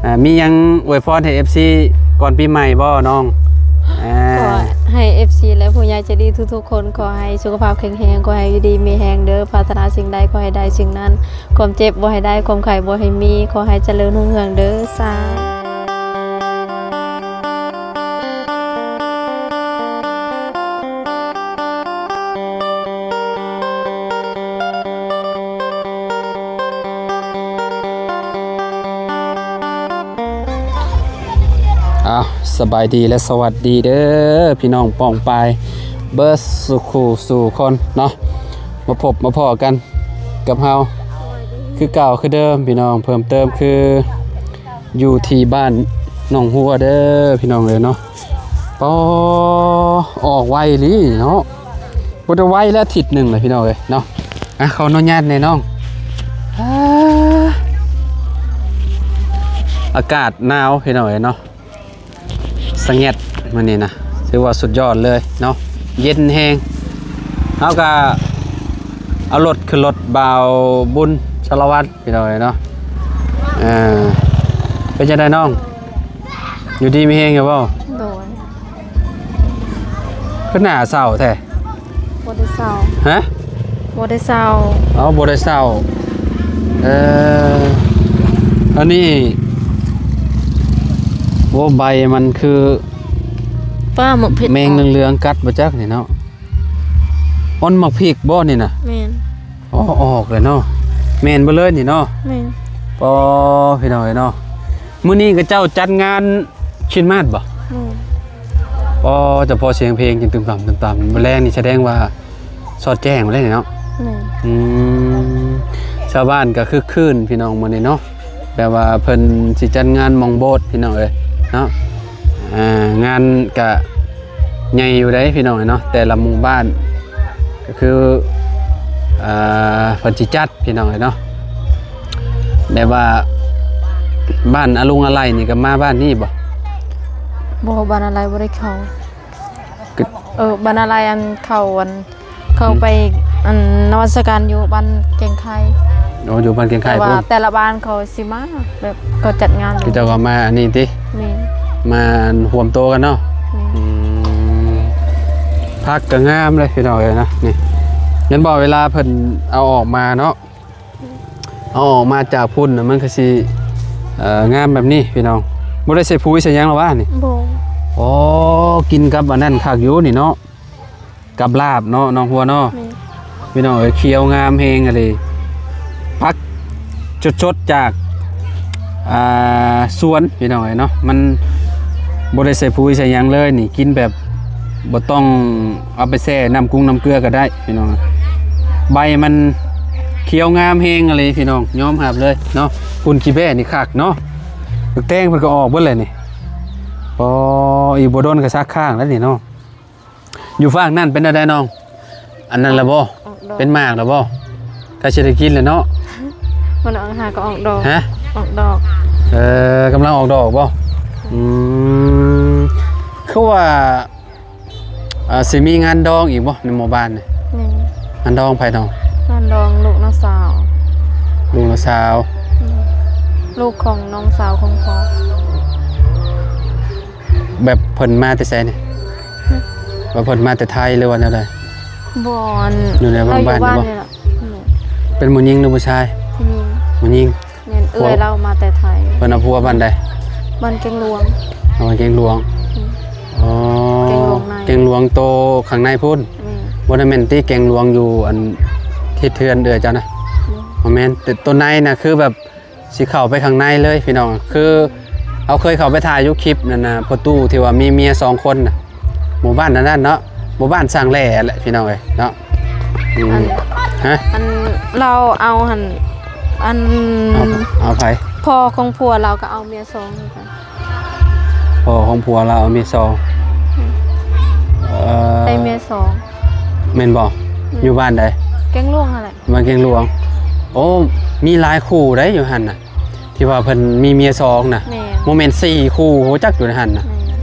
ອ່າ ມີຫຍັງອວຍພອນໃຫ້ເອັຟຊີກ່ອນປີໃໝ່ບໍ່ນ້ອງ? ອ່າ ຂໍໃຫ້ເອັຟຊີ ແລະ ຜູ້ໃຫຍ່ໃຈດີທຸກໆຄົນ ຂໍໃຫ້ສຸຂະພາບແຂງແຮງ, ຂໍໃຫ້ຢູ່ດີມີແຮງເດີ, ປາດຖະໜາສິ່ງໃດຂໍໃຫ້ໄດ້ສິ່ງນັ້ນ, ຄວາມເຈັບບໍ່ໃຫ້ໄດ້, ຄວາມໄຂ້ບໍ່ໃຫ້ມີ, ຂໍໃຫ້ຈະເລີນຮຸ່ງເຮືອງເດີ ສາ ອ້າວ ສະບາຍດີ ແລະ ສະຫວັດດີເດີ ພີ່ນ້ອງປ້ອງປາຍເບິດສູ່ຄູ່ສູ່ຄົນເນາະ, ມາພົບມາພໍ້ກັນກັບເຮົາຄືເກົ່າຄືເດີມ ພີ່ນ້ອງ. ເພີ່ມເຕີມຄື ຢູ່ທີ່ບ້ານໜອງຫົວເດີພີ່ນ້ອງເອີຍເນາະ. ປໍ ອອກໄວອີ່ຫຼີເນາະ, ບໍ່ໄດ້ໄວແລ້ວ ອາທິດໜຶ່ງແລ້ວພີ່ນ້ອງເອີຍເນາະ. ອ່ະ ຂໍອະນຸຍາດແດ່ນ້ອງ. ອາ ອາກາດໜາວພີ່ນ້ອງເອີຍເນາະ. ສະແຫງດມື້ນີ້ນະ ຖືວ່າສຸດຍອດເລີຍເນາະ, ເຢັນແຮງ. ເຮົາກະເອົາລົດຂຶ້ນລົດບ່າວບຸນສາລະວັນພີ່ນ້ອງເອີຍເນາະ. ເອີ ເປັນຈັ່ງໃດນ້ອງ ຢູ່ດີມີແຮງຢູ່ບໍ່? ໂດຍ. ຄືໜ້າເສົ້າແທ້? ບໍ່ໄດ້ເສົ້າ. ຮະ? ບໍ່ໄດ້ເສົ້າ. ເອົາ ບໍ່ໄດ້ເສົ້າ. ເອີ ອັນນີ້ ໂອ້ ໃບມັນຄື ປ້າ ໝາກເຜັດ ແມງເຫຼືອງໆກັດບໍ່ຈັກນີ້ເນາະ. ອ່ອນໝາກພິກບໍ່ນີ້ນະ? ແມ່ນ. ອໍ ອອກແລ້ວເນາະ. ແມ່ນເບິດເລີຍນີ້ເນາະ. ແມ່ນ. ປໍ ພີ່ນ້ອງເອີຍເນາະ, ມື້ນີ້ເຂົາເຈົ້າຈັດງານຄຣິດມາດບໍ່? ແມ່ນ. ອໍ ເຈົ້າພໍ່ສຽງເພງຈັ່ງຕຶມຕຳຕຶມຕຳ, ມື້ແລງນີ້ສະແດງວ່າສອດແຈ້ງແລ້ວນີ້ເນາະ. ແມ່ນ. ອືມ ຊາວບ້ານກໍຄຶກຄື້ນພີ່ນ້ອງມື້ນີ້ເນາະ, ແບບວ່າເພິ່ນຊິຈັດງານໝອງໂບດພີ່ນ້ອງເອີຍເນາະ. ອ່າ ງານກະໃຫຍ່ຢູ່ເດ້ພີ່ນ້ອງເອີຍເນາະ, ແຕ່ລະໝູ່ບ້ານກໍຄື ອ່າ ເພິ່ນຊິຈັດ ພີ່ນ້ອງເອີຍເນາະ. ແບບວ່າບ້ານອາລຸງອາໄລນີ້ກໍມາບ້ານນີ້ບໍ່? ບໍ່, ບ້ານອາໄລບໍ່ໄດ້ເຂົ້າ. ເອີ ບ້ານອາໄລ ອັນ ເຂົ້າ ອັນ ເຂົ້າໄປ ອືມ ອັນ ນະມັດສະການຢູ່ບ້ານແກ່ງໄຄ. ອໍ ຢູ່ບ້ານແກ່ງໄຄ ແຕ່ວ່າພຸ້ນ ແຕ່ລະບ້ານເຂົາຊິມາ ແບບເຂົາຈັດງານ ເຂົາເຈົ້າກໍມາອັນນີ້ຕິ? ແມ່ນ. ມາຮ່ວມໂຕກັນເນາະ. ແມ່ນ. ອືມ ຜັກກໍງາມເລີຍພີ່ນ້ອງເອີຍນະ. ນີ້ ເຫັນບໍ່ ເວລາເພິ່ນເອົາອອກມາເນາະ, ເອົາອອກມາຈາກພຸ້ນນະ ມັນກໍຊິ ເອີ ງາມແບບນີ້ພີ່ນ້ອງ. ບໍ່ໄດ້ໃສ່ປຸຍໃສ່ຫຍັງລະຫວານີ້? ບໍ່. ອໍ ກິນກັບອັນນັ້ນຄັກຢູ່ນີ້ເນາະ, ກັບລາບເນາະ ນ້ອງຫົວເນາະ. ແມ່ນ. ພີ່ນ້ອງເອີຍ ຂຽວງາມແຮງອີ່ຫຼີ, ຜັກສົດໆຈາກ ອ່າ ສວນ ພີ່ນ້ອງເອີຍເນາະ, ມັນບໍ່ໄດ້ໃສ່ປຸຍໃສ່ຫຍັງເລີຍນີ້. ກິນແບບບໍ່ຕ້ອງເອົາໄປແຊ່ນ້ຳກຸງນ້ຳເກືອກໍໄດ້ພີ່ນ້ອງ. ໃບມັນຂຽວງາມແຮງອີ່ຫຼີພີ່ນ້ອງ, ຍອມຮັບເລີຍເນາະ. ຝຸ່ນຂີ້ແບ້ນີ້ຄັກເນາະ, ໝາກແຕງເພິ່ນກໍອອກເບິດແລ້ວນີ້. ອໍ ອີກບໍ່ດົນກໍສັກຄ້າງແລ້ວນີ້ເນາະ. ຢູ່ຟາກນັ້ນເປັນແນວໃດນ້ອງ? ອັນນັ້ນລະບໍ່? ອອກດອກ. ເປັນໝາກລະບໍ່? ໃກ້ຊິໄດ້ກິນແລ້ວເນາະ. ມັນອອກຫາກໍອອກດອກ. ຮະ? ອອກດອກ. ເອີ ກຳລັງອອກດອກບໍ່? ອືມ ຄືວ່າ ອ່າ ຊິມີງານດອງອີກບໍ່ໃນໝູ່ບ້ານນີ້? ແມ່ນ. ງານດອງໃຜນ້ອງ? ງານດອງລູກນ້ອງສາວ. ລູກນ້ອງສາວ. ແມ່ນ. ລູກຂອງນ້ອງສາວຂອງພໍ່. ແບບເພິ່ນມາແຕ່ໃສນີ້? ຮະ? ວ່າເພິ່ນມາແຕ່ໄທ ຫຼືວ່າແນວໃດ? ບໍ່ ອັນ ຢູ່ໃນບ້ານ ລາວຢູ່ບ້ານນີ້ບໍ່? ແມ່ນ. ເປັນຜູ້ຍິງຫຼືຜູ້ຊາຍ? ຜູ້ຍິງ. ຜູ້ຍິງ. ແມ່ນ. ເອື້ອຍລາວມາແຕ່ໄທ. ເພິ່ນເອົາຜົວບ້ານໃດ? ບ້ານແກ້ງຫຼວງ. ເອົາບ້ານແກ້ງຫຼວງ. ແມ່ນ. ອໍ ແກ້ງຫຼວງໃນ. ແກ້ງຫຼວງໂຕຂ້າງໃນພຸ້ນ? ແມ່ນ. ບໍ່ໄດ້ແມ່ນຕິ ແກ້ງຫຼວງຢູ່ອັນທິດເຮືອນເອື້ອຍເຈົ້ານະ? ແມ່ນ. ບໍ່ແມ່ນ ແຕ່ໂຕໃນນະ ຄືແບບ ຊິເຂົ້າໄປຂ້າງໃນເລີຍພີ່ນ້ອງ. ຄືເຮົາເຄີຍເຂົ້າໄປຖ່າຍຢູ່ຄລິບນັ້ນນະ ພໍ່ຕູ້ທີ່ວ່າມີເມຍສອງຄົນນະ, ໝູ່ບ້ານນັ້ນເນາະ, ໝູ່ບ້ານສ້າງແຫຼະແຫຼະພີ່ນ້ອງເອີຍເນາະ. ອືມ ອັນ ຮະ? ອັນລາວເອົາຫັ້ນ ອັນ ເອົາ ເອົາໃຜ? ພໍ່ຂອງຜົວລາວກໍເອົາເມຍສອງຄືກັນ. ພໍ່ຂອງຜົວລາວເອົາເມຍສອງ. ອືມ ເອີ ໄດ້ເມຍສອງ. ແມ່ນບໍ່? ອືມ ຢູ່ບ້ານໃດ? ແກ້ງຫຼວງຫັ້ນແຫຼະ. ບ້ານແກ້ງຫຼວງ. ໂອ້ ມີຫຼາຍຄູ່ໃດຢູ່ຫັ້ນນະ ທີ່ວ່າເພິ່ນມີເມຍສອງນະ. ແມ່ນ. ບໍ່ແມ່ນສີ່ຄູ່ ຮູ້ຈັກຢູ່ໃນຫັ້ນນະ. ແມ່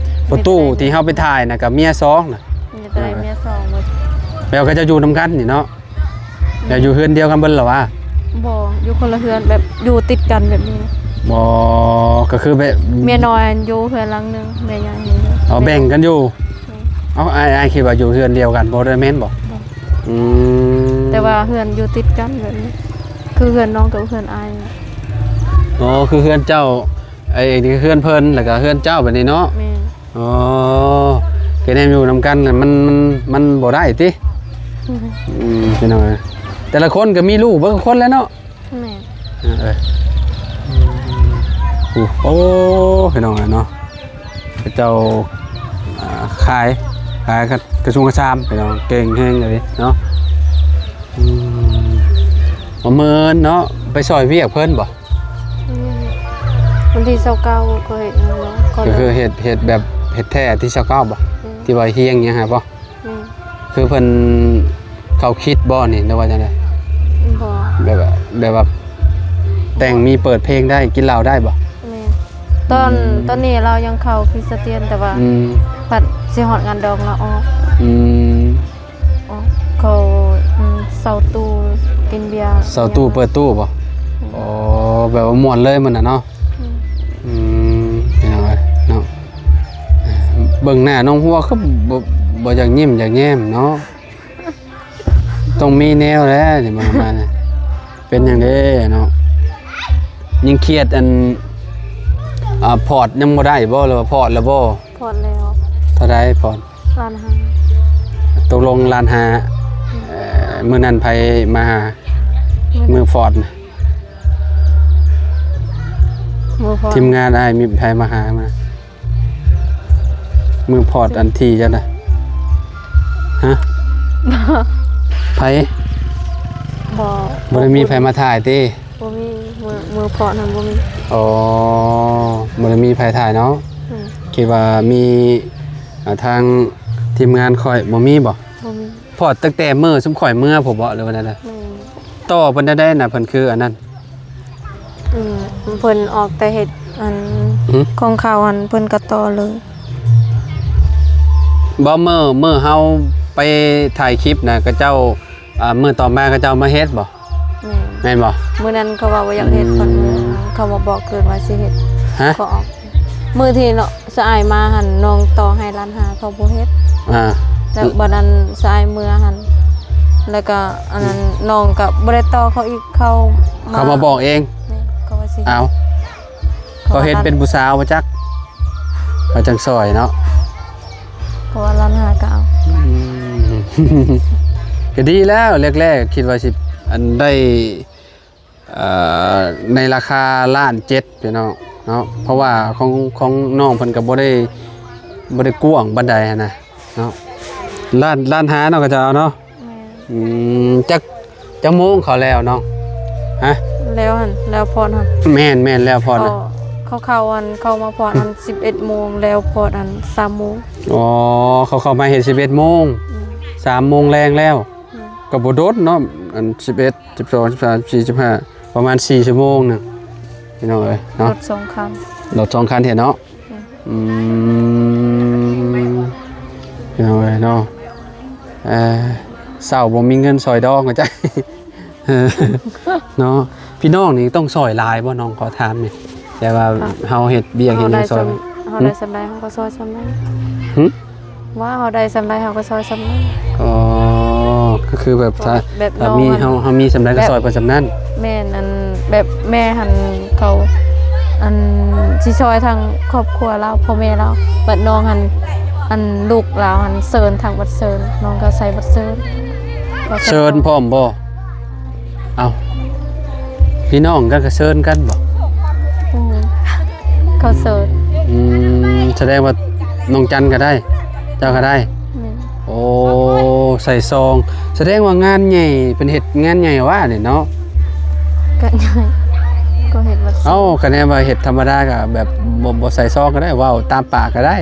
ນ. ພໍ່ຕູ້ທີ່ເຮົາໄປຖ່າຍນະ ກໍເມຍສອງນະ. ມີແຕ່ໄດ້ເມຍສອງເບິດ. ແລ້ວເຂົາເຈົ້າຢູ່ນຳກັນນີ້ເນາະ? ແລ້ວຢູ່ເຮືອນດຽວກັນເບິດລະຫວາ? ບໍ່ ຢູ່ຄົນລະເຮືອນ ແບບຢູ່ຕິດກັນແບບນີ້ນະ. ບໍ່ ກໍຄືແບບ ເມຍນ້ອຍຢູ່ເຮືອນຫຼັງໜຶ່ງ ແມ່ໃຫຍ່ຢູ່ ອໍ ແບ່ງກັນຢູ່. ແມ່ນ. ເອົ້າ ອ້າຍ ອ້າຍຄິດວ່າຢູ່ເຮືອນດຽວກັນ ບໍ່ໄດ້ແມ່ນບໍ່? ບໍ່. ອືມ ແຕ່ວ່າເຮືອນຢູ່ຕິດກັນແບບນີ້ ຄືເຮືອນນ້ອງກັບເຮືອນອ້າຍ. ອໍ ຄືເຮືອນເຈົ້າ ໄອ້ນີ້ເຮືອນເພິ່ນ ແລ້ວກໍເຮືອນເຈົ້າແບບນີ້ເນາະ? ແມ່ນ. ອໍ ກໍແນມຢູ່ນຳກັນ ມັນ ມັນ ມັນບໍ່ໄດ້ຕິ? ອືມ ອືມ ພີ່ນ້ອງເອີຍ ແຕ່ລະຄົນກໍມີລູກເບິດທຸກຄົນແຫຼະເນາະ? ແມ່ນ. ເອີ ເອີ ໂອ້ ໂອ້ ພີ່ນ້ອງເອີຍເນາະ ເຂົາເຈົ້າ ອ່າ ຂາຍ ຂາຍກະ ກະຊຸມກະຊາມ ພີ່ນ້ອງ ເກັ່ງແຮງເລີຍເນາະ. ອືມ ມື້ອື່ນເນາະ ໄປຊ່ອຍວຽກເພິ່ນບໍ່? ອືມ ວັນທີຊາວເກົ້າກໍເຮັດນຳເນາະ ກໍຄືເຮັດ ເຮັດແບບເຮັດແທ້ທີຊາວເກົ້າບໍ່? ອືມ ທີ່ວ່າຮຽງຫຍັງຫັ້ນບໍ່? ແມ່ນ. ຄືເພິ່ນເຂົ້າຄິດບໍ່ນີ້ ຫຼືວ່າຈັ່ງໃດ? ບໍ່. ແບບວ່າ ແບບວ່າແຕ່ງມີເປີດເພງໄດ້ ກິນເຫຼົ້າໄດ້ບໍ່? ແມ່ນ. ຕອນ ອືມ ຕອນນີ້ລາວຍັງເຂົ້າຄຣິສຕຽນ ແຕ່ວ່າ ອືມ ພັດຊິຮອດງານດອງລາວອອກ. ອືມ ອອກ ເຂົາ ອືມ ເຊົ່າຕູ້ກິນເບຍ ເຊົ່າຕູ້ເປີດຕູ້ບໍ່? ອືມ ອໍ ແບບວ່າມ່ວນເລີຍມື້ນັ້ນເນາະ? ອືມ ອືມ ພີ່ນ້ອງເອີຍເນາະ ເບິ່ງໜ້ານ້ອງຫົວຄືບໍ່ ບໍ່ຢາກຍິ້ມຢາກແຍ້ມເນາະ? ຕ້ອງມີແນວແຫຼະນີ້ ມາ ມານີ້ ເປັນຫຍັງເດ້ເນາະ? ຍັງຄຽດອັນ ອ່າ ພອດຍັງບໍ່ໄດ້ບໍ່ ຫຼືວ່າພອດແລ້ວບໍ່? ພອດແລ້ວ. ເທົ່າໃດພອດ? ລ້ານຫ້າ. ຕົກລົງລ້ານຫ້າ. ອືມ ເອີ ມື້ນັ້ນໃຜມາຫາ? ມື້ ມື້ພອດນະ ມື້ພອດ ທີມງານອ້າຍມີໃຜມາຫາມາ? ມື້ພອດອັນທີເຈົ້ານະ? ຮະ? ບໍ່. ໃຜ? ບໍ່ ບໍ່ໄດ້ມີໃຜມາຖ່າຍຕິ? ບໍ່ມີ. ມື້ ມື້ພອດຫັ້ນບໍ່ມີ. ອໍ ບໍ່ໄດ້ມີໃຜຖ່າຍເນາະ? ອືມ ຄິດວ່າມີ ອ່າ ທາງທີມງານຂ້ອຍ ບໍ່ມີບໍ່? ບໍ່ມີ. ພອດຕັ້ງແຕ່ມື້ຊຸມຂ້ອຍເມືອພຸ້ນບໍ່ ຫຼືວ່າແນວໃດ? ແມ່ນ. ຕໍ່ເພິ່ນໄດ້ໃດນະ ເພິ່ນຄືອັນນັ້ນ? ອືມ ເພິ່ນອອກແຕ່ເຮັດອັນ ຫື? ຂອງເຂົາຫັ້ນ ເພິ່ນກໍຕໍ່ເລີຍ. ບໍ່ ມື້ ມື້ເຮົາໄປຖ່າຍຄລິບນະ ເຂົາເຈົ້າ ອ່າ ມື້ຕໍ່ມາເຂົາເຈົ້າມາເຮັດບໍ່? ແມ່ນ. ແມ່ນບໍ່? ມື້ນັ້ນເຂົາວ່າບໍ່ຢາກເຮັດ ອືມ ເພິ່ນ ເຂົາມາບອກເກີນວ່າຊິເຮັດ. ຮະ? ເຂົາອອກ ມື້ທີ່ເນາະ ສະອາຍມາຫັ້ນ ນ້ອງຕໍ່ໃຫ້ລ້ານຫ້າ ເຂົາບໍ່ເຮັດ. ອ່າ ແລ້ວບັດນັ້ນສະອາຍເມືອຫັ້ນ ແລ້ວກໍອັນນັ້ນ ອືມ ນ້ອງກໍບໍ່ໄດ້ຕໍ່ເຂົາອີກ ເຂົາມາ ເຂົາມາບອກເອງ. ແມ່ນ ເຂົາວ່າຊິ ອ້າວ ເຂົາເຫັນເປັນຜູ້ສາວບໍ່ຈັກ ເຂົາຈັ່ງຊ່ອຍເນາະ. ເພາະວ່າລ້ານຫ້າກໍເອົາ. ອືມ ກໍດີແລ້ວ ແລກໆ ຄິດວ່າຊິອັນໄດ້ ເອີ ໃນລາຄາລ້ານເຈັດ ພີ່ນ້ອງເນາະ ເພາະວ່າຂອງ ຂອງນ້ອງເພິ່ນກໍບໍ່ໄດ້ ບໍ່ໄດ້ກວ້າງປານໃດຫັ້ນນະເນາະ. ລ້ານ ລ້ານຫ້າເນາະ ເຂົາເຈົ້າເອົາເນາະ. ແມ່ນ. ອືມ ຈັກ ຈັກໂມງເຂົາແລ້ວນ້ອງ? ຮະ? ແລ້ວຫັ້ນ ແລ້ວພອດຫັ້ນ. ແມ່ນໆ ແລ້ວພອດນະ. ເຂົາ ເຂົາ ເຂົາອັນ ເຂົາມາພອດອັນ ອືມ ສິບເອັດໂມງ ແລ້ວພອດອັນ ສາມໂມງ. ອໍ ເຂົາເຂົ້າມາເຮັດ ສິບເອັດໂມງ ອືມ ສາມໂມງແລງແລ້ວ. ອືມ ກໍບໍ່ດົນເນາະ ອັນ ສິບເອັດ ສິບສອງ ສິບສາມ ສິບສີ່ ສິບຫ້າ ປະມານສີ່ຊົ່ວໂມງໜຶ່ງ ພີ່ນ້ອງເອີຍເນາະ. ລົດສອງຄັນ ລົດສອງຄັນເຮັດເນາະ. ອືມ ອືມ ພີ່ນ້ອງເອີຍເນາະ ເອີ ເສົ້າບໍ່ມີເງິນຊ່ອຍດອງວ່າຊັ້ນ ເນາະ. ພີ່ນ້ອງນີ້ຕ້ອງຊ່ອຍຫຼາຍບໍ່ ນ້ອງຂໍຖາມນີ້ ແຕ່ວ່າ ອ່ະ ເຮົາເຮັດວຽກເຮັດຫຍັງຊ່ອຍ ເຮົາໄດ້ສ່ຳ ເຮົາໄດ້ສ່ຳໃດເຮົາກໍຊ່ອຍສ່ຳນັ້ນ. ຫື? ວ່າເຮົາໄດ້ສ່ຳໃດເຮົາກໍຊ່ອຍສ່ຳນັ້ນ. ອໍ ກໍຄືແບບ ຖ້າ ແບບ ຖ້າມີ ນ້ອງ ເຮົາ ເຮົາມີສ່ຳໃດກໍ ແບບ ຊ່ອຍເພິ່ນສ່ຳນັ້ນ. ແມ່ນ ອັນ ແບບແມ່ຫັ້ນເຂົາ ອັນ ຊິຊ່ອຍທາງຄອບຄົວລາວ ພໍ່ແມ່ລາວ ບັດນ້ອງຫັ້ນ ອັນ ລູກລາວຫັ້ນເຊີນທາງບັດເຊີນ ນ້ອງກໍໃສ່ບັດເຊີນ. ເຊີນພ້ອມບໍ່? ເອົ້າ ພີ່ນ້ອງກັນກໍເຊີນກັນບໍ່? ອືມ ເຂົາເຊີນ. ອືມ ສະແດງວ່ານ້ອງຈັນກໍໄດ້ ເຈົ້າກໍໄດ້. ແມ່ນ. ໂອ້ ໃສ່ຊອງ ສະແດງວ່າງານໃຫຍ່ ເພິ່ນເຮັດງານໃຫຍ່ຫວານີ້ເນາະ. ກໍໃຫຍ່ ກໍເຮັດບັດ. ເອົ້າ ຄະແນນວ່າເຮັດທຳມະດາກໍແບບ ບໍ່ ບໍ່ໃສ່ຊອງກໍໄດ້ ເວົ້າຕາມປາກກໍໄດ້.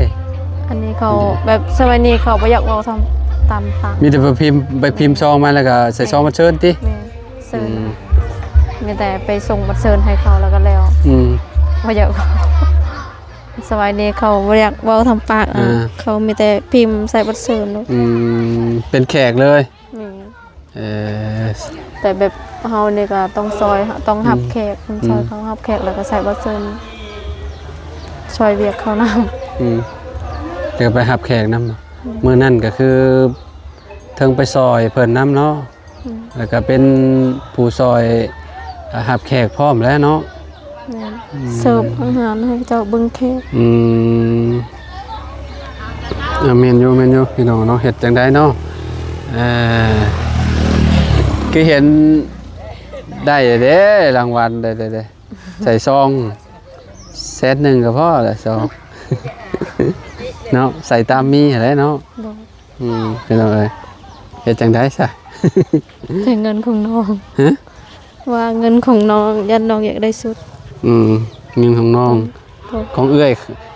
ອັນນີ້ເຂົາ ແບບສະໄໝນີ້ເຂົາບໍ່ຢາກເວົ້າທຳ ຕາມປາກ ມີແຕ່ໄປພິມ ໄປພິມຊອງມາ ແລ້ວກໍໃສ່ຊອງມາເຊີນຕິ. ແມ່ນ. ເຊີນ ອືມ ມີແຕ່ໄປສົ່ງບັດເຊີນໃຫ້ເຂົາແລ້ວກໍແລ້ວ. ອືມ ບໍ່ຢາກ ສະບາຍດີ ເຂົາບໍ່ຢາກເວົ້າທາງປາກ. ອ່າ ເຂົາມີແຕ່ພິມໃສ່ບັດເຊີນໂລດ. ອືມ ເປັນແຂກເລີຍ. ແມ່ນ. ເອີ ແຕ່ແບບ ເຮົານີ້ກໍຕ້ອງຊ່ອຍ ຕ້ອງຮັບ ອືມ ແຂກ ຕ້ອງຊ່ອຍ ອືມ ເຂົາຮັບແຂກ ແລ້ວກໍໃສ່ບັດເຊີນ ຊ່ອຍວຽກເຂົານຳ. ອືມ ແລ້ວກໍໄປຮັບແຂກນຳ. ອືມ ມື້ນັ້ນກໍຄືເທິງໄປຊ່ອຍເພິ່ນນຳເນາະ. ອືມ ແລ້ວກໍເປັນຜູ້ຊ່ອຍ ອາ ຮັບແຂກພ້ອມແຫຼະເນາະ. ແມ່ນ ອືມ ເສີບອາຫານໃຫ້ເຈົ້າເບິ່ງແຂກ. ອືມ ອາ ແມ່ນຢູ່ ແມ່ນຢູ່ ພີ່ນ້ອງເນາະ. ເຮັດຈັ່ງໃດເນາະ ເອີ ຄືເຫັນໄດ້ເດ້ ລາງວັນໄດ້ ໄດ້ ໄດ້ ໃສ່ຊອງແສນໜຶ່ງກໍພໍແຫຼະ ຊອງເນາະ ໃສ່ຕາມມີຫັ້ນແຫຼະເນາະ. ໂດຍ ອືມ ພີ່ນ້ອງເອີຍ ເຮັດຈັ່ງໃດຊະ? ໃຊ້ເງິນຂອງນ້ອງ. ຮະ? ວ່າເງິນຂອງນ້ອງ ຢ້ານນ້ອງຢາກໄດ້ຊຸດ. ອືມ ເງິນຂອງນ້ອງ. ໂດຍ ຂອງເອື້ອຍ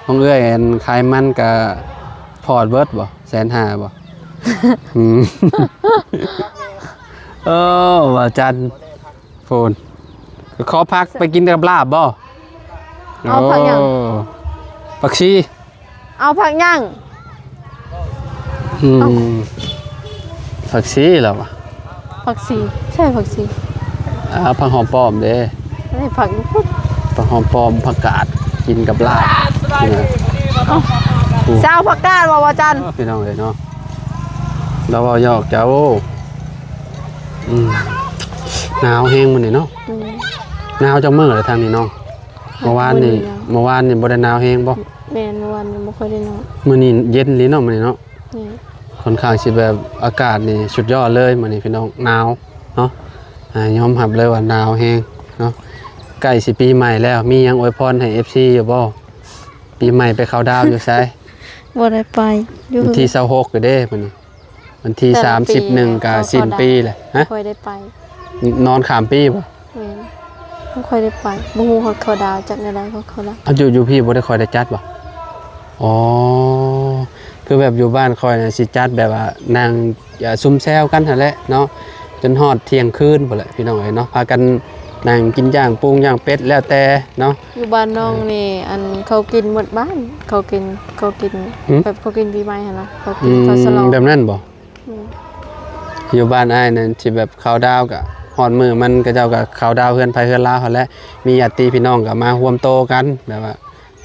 ຂອງເອື້ອຍ ອັນຂາຍມັນກະພອດເບິດບໍ່? ແສນຫ້າບໍ່? ອືມ ເອີ ວ່າຈັນ ພຸ້ນ ຂໍຜັກໄປກິນກັບລາບບໍ່? ເອົາຜັກຫຍັງ? ໂອ້ ຜັກຊີ. ເອົາຜັກຫຍັງ? ອືມ ເອົ້າ ຜັກຊີລະວະ? ຜັກຊີ ໃຊ່ຜັກຊີ. ອ່າ ຜັກຫອມປ້ອມເດ້. ອັນນີ້ຜັກຢູ່ພຸ້ນ ຜັກຫອມປ້ອມ ຜັກກາດ ກິນກັບລາບ. ເອົ້າ ຊິເອົາຜັກກາດບໍ່ ບໍ່ຈັນ? ພີ່ນ້ອງເອີຍເນາະ ລາວເວົ້າຫຍອກເຈົ້າ. ອືມ ໜາວແຮງມື້ນີ້ເນາະ. ອືມ ໜາວຈັກມື້ແລ້ວທາງນີ້ເນາະ? ເມື່ອວານນີ້ ເມື່ອວານນີ້ບໍ່ໄດ້ໜາວແຮງບໍ່? ແມ່ນ ເມື່ອວານນີ້ບໍ່ຄ່ອຍໄດ້ໜາວ. ມື້ນີ້ເຢັນອີ່ຫຼີເນາະ ມື້ນີ້ເນາະ. ແມ່ນ ຂ້ອນຂ້າງຊິແບບອາກາດນີ້ສຸດຍອດເລີຍມື້ນີ້ພີ່ນ້ອງ ໜາວເນາະ. ອ່າ ຍອມຮັບເລີຍວ່າໜາວແຮງເນາະ. ໃກ້ຊິປີໃໝ່ແລ້ວ ມີຫຍັງອວຍພອນໃຫ້ເອັຟຊີຢູ່ບໍ່? ປີໃໝ່ໄປເຂົ້າດາວຢູ່ໃສ? ບໍ່ໄດ້ໄປ ຢູ່ ວັນທີຊາວຫົກເດ້ມື້ນີ້. ວັນທີສາມສິບເອັດ ແຕ່ລະປີ ໜຶ່ງກະສິ້ນປີແຫຼະ. ຮະ? ບໍ່ຄ່ອຍໄດ້ໄປ ນອນຂ້າມປີບໍ່? ແມ່ນ ບໍ່ຄ່ອຍໄດ້ໄປ ບໍ່ຮູ້ຮອດເຂົ້າດາວ ຈັກແນວໃດຮອດເຂົ້າດາວ. ເອົາ ຢູ່ ຢູ່ພີ້ບໍ່ໄດ້ຄ່ອຍໄດ້ຈັດບໍ່? ອໍ ຄືແບບຢູ່ບ້ານຂ້ອຍນະ ຊິຈັດແບບວ່ານັ່ງ ອ່າ ຊຸມແຊວກັນຫັ້ນແຫຼະເນາະ ຈົນຮອດທ່ຽງຄືນພຸ້ນແຫຼະ ພີ່ນ້ອງເອີຍເນາະ. ພາກັນນັ່ງກິນຍ່າງປຸງຍ່າງເປັດ ແລ້ວແຕ່ເນາະ. ຢູ່ບ້ານນ້ອງນີ້ ເອີ ອັນເຂົາກິນໝົດບ້ານ ເຂົາກິນ ເຂົາກິນ ຫື? ແບບເຂົາກິນປີໃໝ່ຫັ້ນນະ ເຂົາກິນ ອືມ ເຂົາສະຫຼອງ ແບບນັ້ນບໍ່? ອືມ ຢູ່ບ້ານອ້າຍນັ້ນຊິແບບເຂົ້າດາວ ກະຮອດມື້ມັນ ເຂົາເຈົ້າກະເຂົ້າດາວເຮືອນໃຜເຮືອນລາວຫັ້ນແຫຼະ ມີຍາດຕິພີ່ນ້ອງກະມາຮ່ວມໂຕກັນ ແບບວ່າ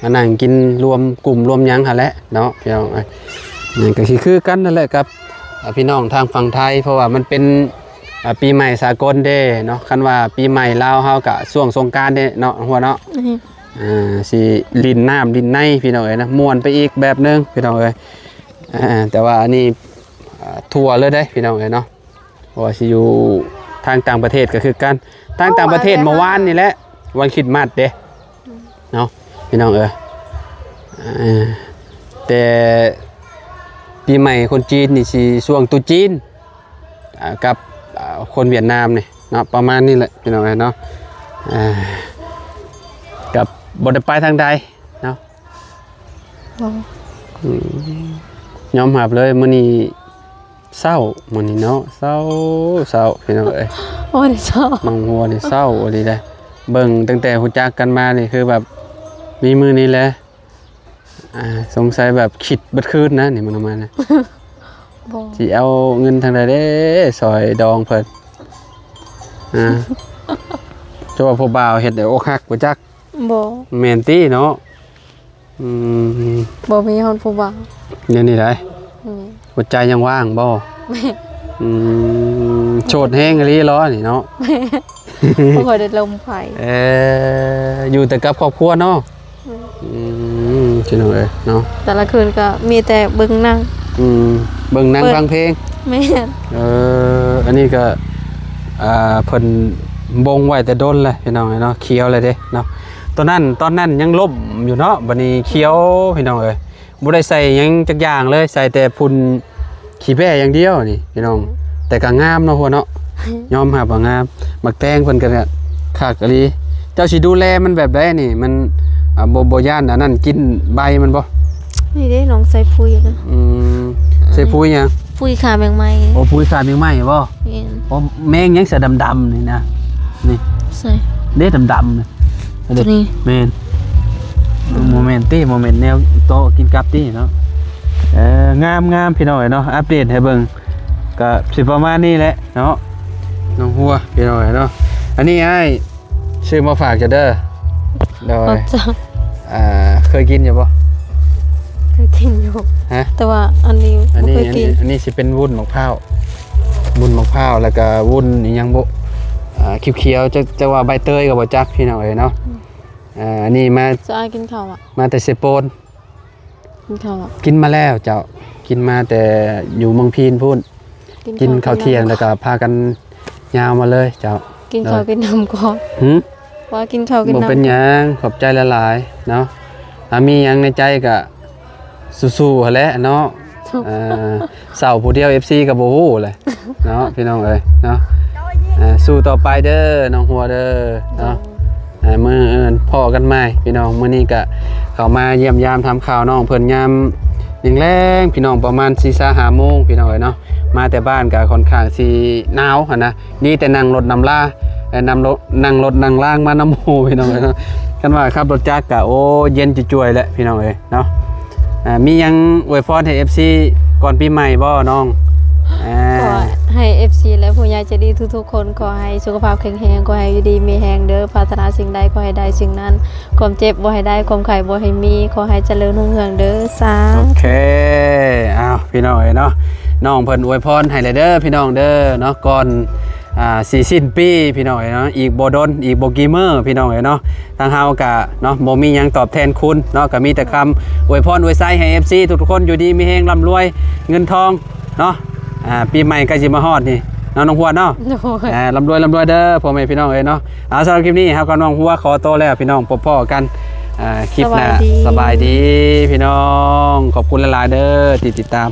ມານັ່ງກິນລວມກຸ່ມລວມຫຍັງຫັ້ນແຫຼະເນາະ ພີ່ນ້ອງເອີຍ. ມັນກະຊິຄືກັນຫັ້ນແຫຼະກັບ ອ່າ ພີ່ນ້ອງທາງຝັ່ງໄທ ເພາະວ່າມັນເປັນ ອ່າ ປີໃໝ່ສາກົນເດ້ເນາະ. ຄັນວ່າປີໃໝ່ລາວເຮົາກະຊ່ວງສົງການເດ້ເນາະ ຫົວເນາະ. ອືມ ອ່າ ຊິຫຼິ້ນນ້ຳຫຼິ້ນໃນ ພີ່ນ້ອງເອີຍນະ ມ່ວນໄປອີກແບບໜຶ່ງ ພີ່ນ້ອງເອີຍ. ອ່າ ແຕ່ວ່າອັນນີ້ ອ່າ ທົ່ວເລີຍເດ້ ພີ່ນ້ອງເອີຍເນາະ ບໍ່ວ່າຊິຢູ່ທາງຕ່າງປະເທດກໍຄືກັນ. ທາງຕ່າງປະເທດເມື່ອວານນີ້ແຫຼະ ວັນຄຣິດມາດເດ້ ອືມ ເນາະ ພີ່ນ້ອງເອີຍ. ເອີ ແຕ່ປີໃໝ່ຄົນຈີນນີ້ຊິຊ່ວງຕຸດຈີນ ອ່າ ກັບ ອ່າ ຄົນຫວຽດນາມນີ້ເນາະ ປະມານນີ້ແຫຼະ ພີ່ນ້ອງເອີຍເນາະ. ອ່າ ກັບບໍ່ໄດ້ໄປທາງໃດເນາະ. ບໍ່ ອືມ ຍອມຮັບເລີຍ ມື້ນີ້ເຊົ້າ ມື້ນີ້ເນາະ ເຊົ້າ ເຊົ້າ ພີ່ນ້ອງເອີຍ. ໂອ້ຍ ເຊົ້າ ມັງຫົວນີ້ເຊົ້າອີ່ຫຼີເດ້. ເບິ່ງຕັ້ງແຕ່ຮູ້ຈັກກັນມານີ້ ຄືແບບມີມື້ນີ້ແຫຼະ. ອ່າ ສົງໄສແບບຄິດເບິດຄືນນະນີ້ ມັນອອກມານະ. ບໍ່ ຊິເອົາເງິນທາງໃດເດ້ ຊ່ອຍດອງເພິ່ນ. ອ່າ ຈະວ່າຜູ້ບ່າວເຮັດໃຫ້ອົກຫັກບໍ່ຈັກ. ບໍ່ ແມ່ນຕິເນາະ? ອືມ ບໍ່ມີຮອດຜູ້ບ່າວ ດຽວນີ້ໃດ໋. ອືມ ຫົວໃຈຍັງວ່າງບໍ່? ແມ່ນ ອືມ ໂສດແຮງອີ່ຫຼີເນາະນີ້ເນາະ. ແມ່ນ ບໍ່ຄ່ອຍໄດ້ລົມໃຜ. ເອີ ຢູ່ແຕ່ກັບຄອບຄົວເນາະ. ອືມ ອືມ ພີ່ນ້ອງເອີຍເນາະ ແຕ່ລະຄືນກໍມີແຕ່ເບິ່ງໜັງ. ອືມ ເບິ່ງໜັງ ເປີດ ຟັງເພງ. ແມ່ນ ເອີ ອັນນີ້ກໍ ອ່າ ເພິ່ນບົ່ງໄວ້ແຕ່ດົນແລ້ວ ພີ່ນ້ອງເອີຍເນາະ ຂຽວແລ້ວເດ້ເນາະ. ຕອນນັ້ນ ຕອນນັ້ນຍັງລົ້ມຢູ່ເນາະ ບັດນີ້ຂຽວ ພີ່ນ້ອງເອີຍ. ບໍ່ໄດ້ໃສ່ຫຍັງຈັກຢ່າງເລີຍ ໃສ່ແຕ່ຝຸ່ນຂີ້ແບ້ຢ່າງດຽວນີ້ພີ່ນ້ອງ. ແຕ່ກໍງາມເນາະ ຫົວເນາະ ຍອມຮັບວ່າງາມ. ໝາກແຕງເພິ່ນກໍຄັກອີ່ຫຼີ. ເຈົ້າຊິດູແລມັນແບບໃດນີ້? ມັນ ອ່າ ບໍ່ ບໍ່ຢ້ານອັນນັ້ນກິນໃບມັນບໍ່? ນີ້ເດ້ ນ້ອງໃສ່ປຸ໋ຍນະ. ອືມ ໃສ່ປຸ໋ຍຫຍັງ? ປຸ໋ຍຂ້າແມງໄມ້. ໂອ້ ປຸ໋ຍຂ້າແມງໄມ້ບໍ່? ແມ່ນ. ໂອ້ ແມງຫຍັງສະດຳໆນີ້ນະ? ນີ້ ໃສ່ ເດ້ ດຳໆນີ້ ໂຕນີ້ ແມ່ນ. ອືມ ບໍ່ແມ່ນຕິ ບໍ່ແມ່ນແນວໂຕະກິນກັບຕິເນາະ. ເອີ ງາມໆ ພີ່ນ້ອງເອີຍເນາະ ອັບເດດໃຫ້ເບິ່ງ ກະຊິປະມານນີ້ແຫຼະເນາະ. ນ້ອງຫົວ ພີ່ນ້ອງເອີຍເນາະ. ອັນນີ້ອ້າຍຊື້ມາຝາກເຈົ້າເດີ. ໂດຍ ຂອບໃຈ. ອ່າ ເຄີຍກິນຢູ່ບໍ່? ເຄີຍກິນຢູ່. ຮະ? ແຕ່ວ່າອັນນີ້ ອັນນີ້ ບໍ່ເຄີຍກິນ. ອັນນີ້ ອັນນີ້ຊິເປັນວຸ້ນໝາກພ້າວ ວຸ້ນໝາກພ້າວ ແລ້ວກະວຸ້ນອີ່ຫຍັງບໍ່ ອ່າ ຂຽວໆ ຈັກ ຈັກວ່າໃບເຕີຍກໍບໍ່ຈັກ ພີ່ນ້ອງເອີຍເນາະ. ອືມ ອ່າ ອັນນີ້ມາ ຈະອາຍກິນເຂົ້າອະ? ມາແຕ່ເຊໂປນ. ກິນເຂົ້າແລ້ວ? ກິນມາແລ້ວເຈົ້າ ກິນມາແຕ່ຢູ່ເມືອງພີນພຸ້ນ. ກິນເຂົ້າ ກິນເຂົ້າທ່ຽງ ກິນນ້ຳ ແລ້ວກໍພາກັນຍາວມາເລີຍເຈົ້າ. ກິນເຂົ້າ ໂດຍ ກິນນ້ຳກ່ອນ. ຫື? ວ່າກິນເຂົ້າກິນນ້ຳ ບໍ່ເປັນຫຍັງ ຂອບໃຈຫຼາຍໆເນາະ. ຖ້າມີຫຍັງໃນໃຈກໍສູ້ໆຫັ້ນແຫຼະເນາະ. ເອີ ເສົ້າຜູ້ດຽວ ເອັຟຊີ ກໍບໍ່ຮູ້ແຫຼະເນາະ ພີ່ນ້ອງເອີຍເນາະ. ເອີ ສູ້ຕໍ່ໄປເດີ ນ້ອງຫົວເດີເນາະ. ໂດຍ ອ່າ ມື້ອື່ນພໍ້ກັນໃໝ່ພີ່ນ້ອງ. ມື້ນີ້ກະເຂົ້າມາຢ້ຽມຢາມຖາມຂ່າວນ້ອງເພິ່ນຍາມແລງໆ ພີ່ນ້ອງ ປະມານສີ່ສາມຫ້າໂມງ ພີ່ນ້ອງເອີຍເນາະ. ມາແຕ່ບ້ານກະຂ້ອນຂ້າງຊິໜາວຫັ້ນນະ. ດີແຕ່ນັ່ງລົດນຳລາ ເອີ ນຳລົດ ນັ່ງລົດນັ່ງລາງມານຳໝູ່ ພີ່ນ້ອງເອີຍເນາະ. ຄັນວ່າຂັບລົດຈັກກະ ໂອ້ ເຢັນຈະຈ່ວຍແຫຼະ ພີ່ນ້ອງເອີຍເນາະ. ອ່າ ມີຫຍັງອວຍພອນໃຫ້ ເອັຟຊີ ກ່ອນປີໃໝ່ບໍ່ນ້ອງ? ອ່າ ຂໍໃຫ້ ເອັຟຊີ ແລະ ຜູ້ໃຫຍ່ໃຈດີທຸກໆຄົນ ຂໍໃຫ້ສຸຂະພາບແຂງແຮງ ຂໍໃຫ້ຢູ່ດີມີແຮງເດີ. ປາດຖະໜາສິ່ງໃດ ຂໍໃຫ້ໄດ້ສິ່ງນັ້ນ. ຄວາມເຈັບບໍ່ໃຫ້ໄດ້ ຄວາມໄຂ້ບໍ່ໃຫ້ມີ. ຂໍໃຫ້ຈະເລີນຮຸ່ງເຮືອງເດີ. ສາທຸ. ໂອເຄ ອ້າວ ພີ່ນ້ອງເອີຍເນາະ ນ້ອງເພິ່ນອວຍພອນໃຫ້ແລ້ວເດີ ພີ່ນ້ອງເດີເນາະ. ກ່ອນ ອ່າ ຊິສິ້ນປີ ພີ່ນ້ອງເອີຍເນາະ ອີກບໍ່ດົນ ອີກບໍ່ກີ້ມື້ ພີ່ນ້ອງເອີຍເນາະ. ທາງເຮົາກະເນາະ ບໍ່ມີຫຍັງຕອບແທນຄຸນເນາະ ກະມີແຕ່ຄຳອວຍພອນອວຍໄຊໃຫ້ ເອັຟຊີ ທຸກໆຄົນ ຢູ່ດີມີແຮງ ລ່ຳລວຍເງິນທອງເນາະ. ອ່າ ປີໃໝ່ໃກ້ຊິມາຮອດນີ້ເນາະ ນ້ອງຫົວເນາະ. ໂດຍ ອ່າ ລ່ຳລວຍ ລ່ຳລວຍເດີ ພໍ່ແມ່ພີ່ນ້ອງເອີຍເນາະ. ເອົາ ສຳລັບຄລິບນີ້ເຮົາກັບນ້ອງຫົວຂໍໂຕແລ້ວ ພີ່ນ້ອງ ພົບພໍ້ກັນ ອ່າ ຄລິບໜ້າ. ສະບາຍດີ ສະບາຍດີພີ່ນ້ອງ ຂອບຄຸນຫຼາຍໆເດີທີ່ຕິດຕາມ.